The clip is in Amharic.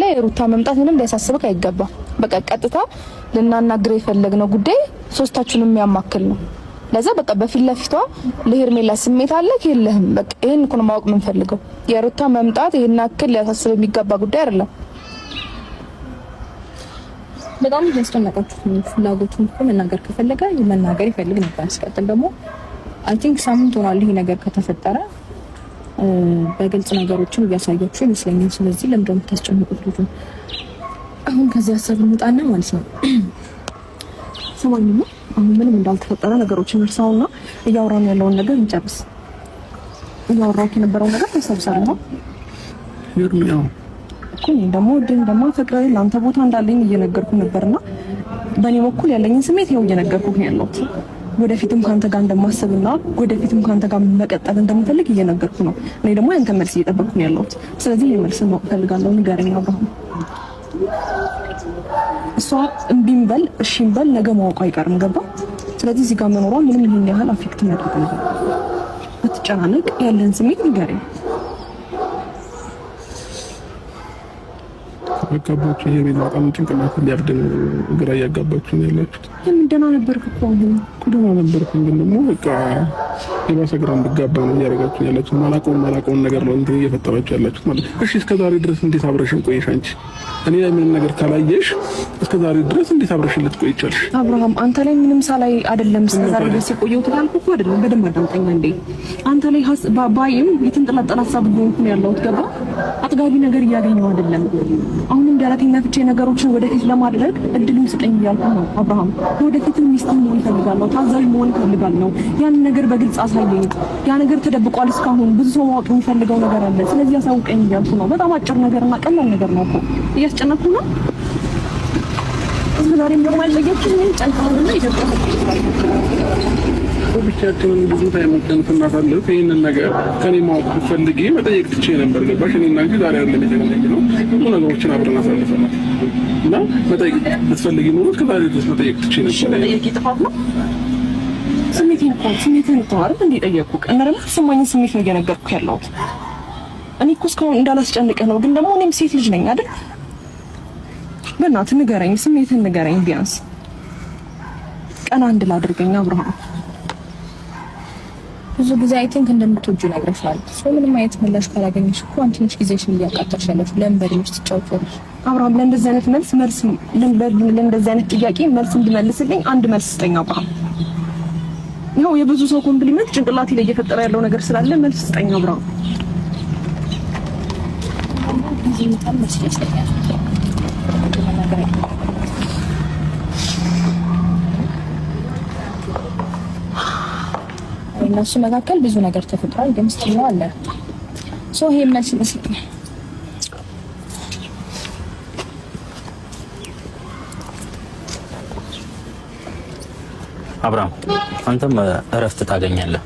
የሩታ መምጣት ምንም ሊያሳስብክ አይገባም። በቃ ቀጥታ ልናናግር የፈለግነው ጉዳይ ሶስታችሁንም የሚያማክል ነው። ለዛ በቃ በፊት ለፊቷ ለሄርሜላ ስሜት አለክ የለህም? በቃ ይሄን እኮ ነው ማወቅ የምንፈልገው። የሩታ መምጣት ይሄን ያክል ሊያሳስብ የሚገባ ጉዳይ አይደለም። በጣም እያስጨነቃችሁት ነው። ፍላጎቱን እኮ መናገር ከፈለገ መናገር ይፈልግ ነበር። ሲቀጥል ደግሞ I think ሳምንት ሆኗል ይሄ ነገር ከተፈጠረ። በግልጽ ነገሮችን እያሳያችሁ ይመስለኛል። ስለዚህ ለምንድን ነው የምታስጨንቁት ልጁን? አሁን ከዚህ ሀሳብ እንውጣና ማለት ነው። ስማኝማ፣ አሁን ምንም እንዳልተፈጠረ ነገሮችን እርሳውና እያወራን ያለውን ነገር እንጨርስ። እያወራሁት የነበረው ነገር ተሰብሰብ ነው እኮ። እኔ ደግሞ ወድህ እንደማፈቅርህ፣ ለአንተ ቦታ እንዳለኝ እየነገርኩ ነበርና በእኔ በኩል ያለኝን ስሜት ይኸው እየነገርኩህ ነው ያለሁት። ወደፊትም ከአንተ ጋር እንደማስብና ወደፊትም ከአንተ ጋር መቀጠል እንደምፈልግ እየነገርኩ ነው። እኔ ደግሞ ያንተ መልስ እየጠበቅኩ ነው ያለሁት። ስለዚህ ይሄ መልስ ማወቅ እፈልጋለሁ። ንገረኝ አብርሃም። እሷ እምቢም በል እሺም በል ነገ ማወቁ አይቀርም። ገባ? ስለዚህ እዚህ ጋር መኖሯ ምንም ይሄን ያህል affect የሚያደርግ ነገር፣ አትጨናነቅ። ያለህን ስሜት ንገረኝ። አጋባችሁ። ይሄ ቤት በጣም ጭንቅላት ሊያብድ ነው። ግራ እያጋባችሁ ነው ያላችሁት። ለምን? ደህና ነበርክ እኮ አሁን። እኮ ደህና ነበርኩኝ፣ ግን ደግሞ በቃ የባሰ ግራ እንድጋባ ነው እያደረጋችሁ ያላችሁት። ማላውቀውን ነገር ነው እንትን እየፈጠራችሁ ያላችሁት ማለት ነው። እሺ፣ እስከ ዛሬ ድረስ እንዴት አብረሽን ቆየሽ አንቺ? እኔ ላይ ምንም ነገር ካላየሽ እስከ ዛሬ ድረስ እንዴት አብረሽን ልትቆይ ቻልሽ? አብርሃም፣ አንተ ላይ ምንም ሳላይ አይደለም እስከ ዛሬ ድረስ የቆየሁት ያልኩህ እኮ አይደለም። በደንብ አዳምጠኛ እንዴ። አንተ ላይ ባይም የተንጠላጠለ ሀሳብ እየሆንኩ ነው ያለሁት። ገባ? አጥጋቢ ነገር እያገኘሁ አይደለም። አሁንም ደረቴን ነፍቼ ነገሮችን ወደፊት ለማድረግ እድሉን ስጠኝ እያልኩ ነው አብርሃም። ወደፊትም ሚስትህ መሆን እፈልጋለሁ፣ ታዛዥ መሆን እፈልጋለሁ። ያን ነገር በግልጽ አሳየኝ። ያ ነገር ተደብቋል እስካሁን። ብዙ ሰው ማወቅ የሚፈልገው ነገር አለ። ስለዚህ አሳውቀኝ እያልኩ ነው። በጣም አጭር ነገርና ቀላል ነገር ነው እኮ። እያስጨነኩ ነው። እስከ ዛሬም ደግሞ ያልጠየቅሽኝ ጨንቀውና ኢትዮጵያ ብቻችንን ብዙ time ኦችን ስናሳልፍ ይህንን ነገር ከኔ ማወቅ ብትፈልጊ መጠየቅ ትችይ ነበር። ገባሽ? እኔ እና አንቺ ዛሬ አይደለም የተገናኘነው፣ ብዙ ነገሮችን አብረን አሳልፈናል እና መጠየቅ ብትፈልጊ ኖሮ እስከ ዛሬ ድረስ መጠየቅ ትችይ ነበር። መጠየቅ ጥፋት ነው? ስሜቴን እኮ፣ ስሜትህን እኮ አይደል እንዴ ጠየቅኩህ? እና ደግሞ የተሰማኝን ስሜት ነው እየነገርኩህ ያለሁት። እኔ እኮ እስካሁን እንዳላስጨንቅህ ነው፣ ግን ደግሞ እኔም ሴት ልጅ ነኝ አይደል? በእናትህ ንገረኝ፣ ስሜትህን ንገረኝ። ቢያንስ ቀና እንድል አድርገኝ አብርሃም። ብዙ ጊዜ I think እንደምትወጂው ነግረሻል። So ምንም አይነት ምላሽ ካላገኘሽ እኮ አንቺ ነሽ ጊዜሽን እያቃጠልሽ ያለሽው። ለምን በድምሽ ትጫወቻለሽ? አብርሃም፣ ለእንደዚህ አይነት ጥያቄ መልስ እንድመልስልኝ አንድ መልስ ስጠኝ አብርሃም። ይኸው የብዙ ሰው compliment ጭንቅላቴ ላይ እየፈጠረ ያለው ነገር ስላለ መልስ ስጠኝ አብርሃም። ጊዜ በጣም መልስ ይመስለኛል። መናገር አይቀርም። እነሱ መካከል ብዙ ነገር ተፈጥሯል፣ ግን still ነው አለ። So ይሄ መልስ ይመስለኛል። አብርሃም፣ አንተም እረፍት ታገኛለህ።